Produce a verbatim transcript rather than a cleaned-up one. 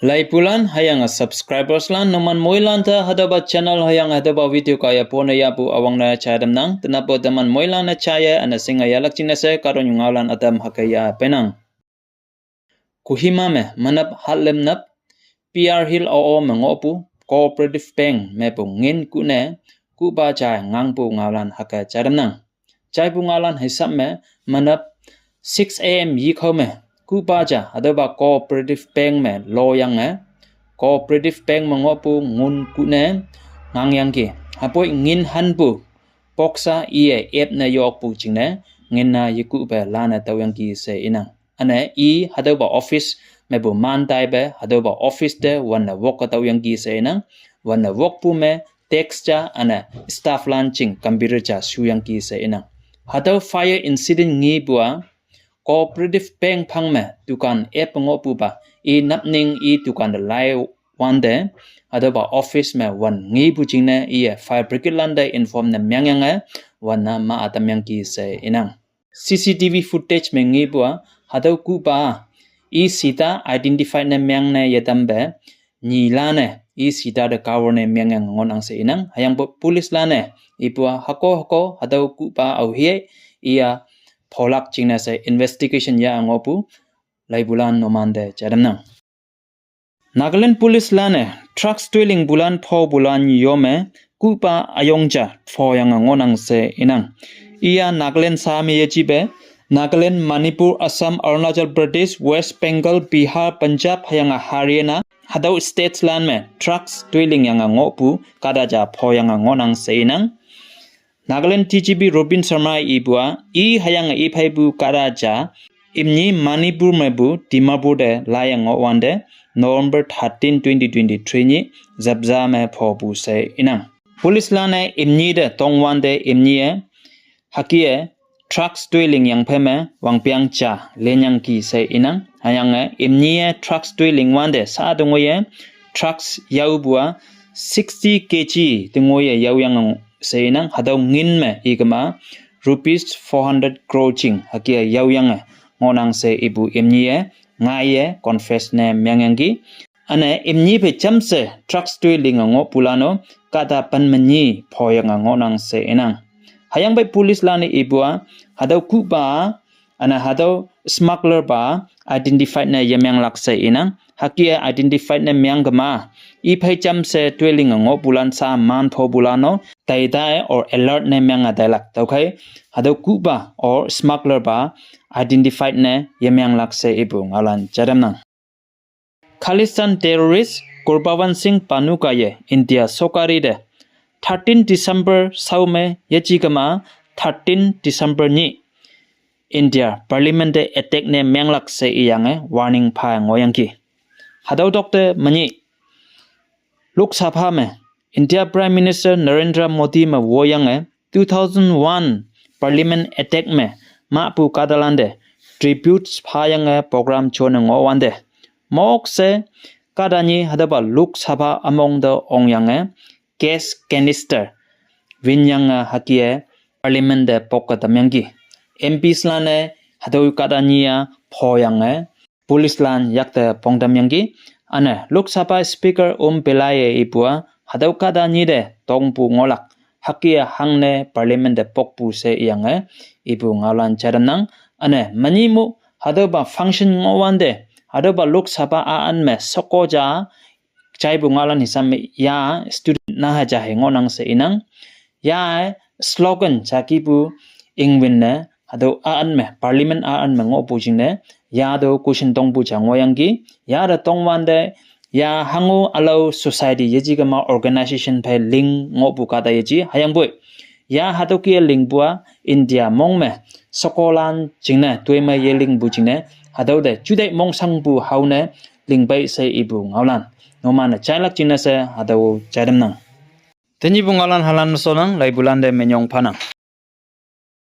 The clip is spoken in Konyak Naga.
Laipulan hüyange subscribers lan numan moilan te hatüopa channel hüyange hatüopa video kaiye pone yahpu üwangne jai tamnang. Tenapo teman moilan-e jaiye üne shinge yahlak jingne she kahtoknyu ngaolan ütam hüke yah peinang. Kohima me menap hatlem nap, P R Hill ao me ngohpu Cooperative Bank mepu ngin kuhne kuhpa ja ngangpu ngaolan hüke jai tamnang. Jaipu ngaolan hisap me menap six A M yikhao me kuhpa ja hatüopa Cooperative Bank me loyange Cooperative Bank me ngohpu ngin kuhne ngangyangki. Hüpoi ngin hanpu poksa iye epne yokpu jingne ngin-a yekuhpe lanne tüoyangki she inang. Üne i hatüopa office mepu man taipe hatüopa office te wanne wok-e tüoyangki she inang. Wanne wokpu me desk ja üne staff lan jing computer ja shuyangki she inang. Hatüo fire incident ngepu-a Cooperative Bank phang me dukan ep ngohpupa i napning i dukan te lai wante hatüopa office me wan ngepu jingne iye fire brigade lan te inform ne mengyange wan-a ma ütamyangki she inang. C C T V footage me ngepu-a hatüo kuhpa i shita identify ne mengne yetampe nyilan-e i shita te cover ne mengyange ngohnang she inang. Hüyangpoi police lan-e ipu-a hüko hüko hatüo kuhpa aohe iya pholak jingne she investigation yah ngohpu laipulan numante jai tamnang. Nagaland police lan-e drugs toilingpulan phopulan yome kuhpa üyong ja phoyange ngohnang she inang. Iya Nagaland sha me yejipe Nagaland, Manipur, Assam, Arunachal Pradesh, West Bengal, Bihar, Punjab hüyange Haryana hatüo states lan me drugs toilingyange ngohpu kahta ja phoyange ngohnang she inang. Nagaland D G P Rupin Sharma ipu-a i hüyange i pheipu kahta ja imni Manipur mepu Dimapur te laiye ngohwante November thirteen, twenty twenty-three nyih japja me phopu she inang. Police lan-e imni te tongwante imni-e hüke drugs toilingyang phei me wangpeng ja lenyangki she inang. Hüyange imni-e drugs toiling wante sha te ngoiye drugs yaopu-a sixty K G te ngoiye yaoyange she inang. Hatüo ngin me ikema rupees four hundred crore jing hüke yaoyange ngohnang she ipu imni-e ngaiye confess ne mengyangki. Üne imni phei jamshe drugs toilinge ngohpulan-o kahta pen me nyi phoyange ngohnang she inang. Hüyangpoi police lan-e ipu-a hatüo kuhpa üne hatüo smuggler pa identify ne yemenglak she inang. Hüke identify ne mengkema i phei jamshe toilinge ngohpulan sha man phopulan-o taitai or alert ne menge tailak. Tüokhei hatüo kuhpa or smuggler pa identify ne yemenglak she ipu ngaolan jai tamnang. Khalistan terrorist Gurpatwant Singh Pannun kaiye India sokari te thirteen December shao me yeji kema thirteen December nyih India Parliament te attack ne menglak she iyange warning pha ngohyangki. Hatüo tok te menyih Lok Sabha me India Prime Minister Narendra Modi me woyange two thousand one Parliament attack me mahpu kahtalan te tributes phayange program jone ngohwante mok she kahta nyi hatüopa Lok Sabha ümong te ongyange gas canister winyange hüke Parliament te pokke tamyangki. M Ps lan-e hatüo kahta nyi-a phoyange police lan yakte pongtamyangki. Üne Lok Sabha Speaker Om Birla-e ipu-a hatüo kahta nyi te tongpu ngohlak hüke hangne Parliament te pokpu she iyange ipu ngaolan jai tamnang. Üne menyih mu hatüopa function ngohwante hatüopa Lok Sabha a-an me sheko ja jaipu ngaolan hisam me ya student naha ja hei ngohnang she inang. Ya slogan jakipu ingwin ne hatüo a-an me Parliament a-an me ngohpu jingne ya tüo question tongpu ja ngohyangki. Ya te tongwante ya hango ülao society yeji kema organization phei link ngohpu kahta yeji hüyangpoi ya hatüo ke lingpu-a India mong me shekolan jingne toime yelingpu jingne hatüo te jutai mongshangpu haone lingpei she ipu ngaolan numan-e jailak jingne she hatüo jai tamnang. Tenyihpu ngaolan halan shonnang, laipulante minyong phanang.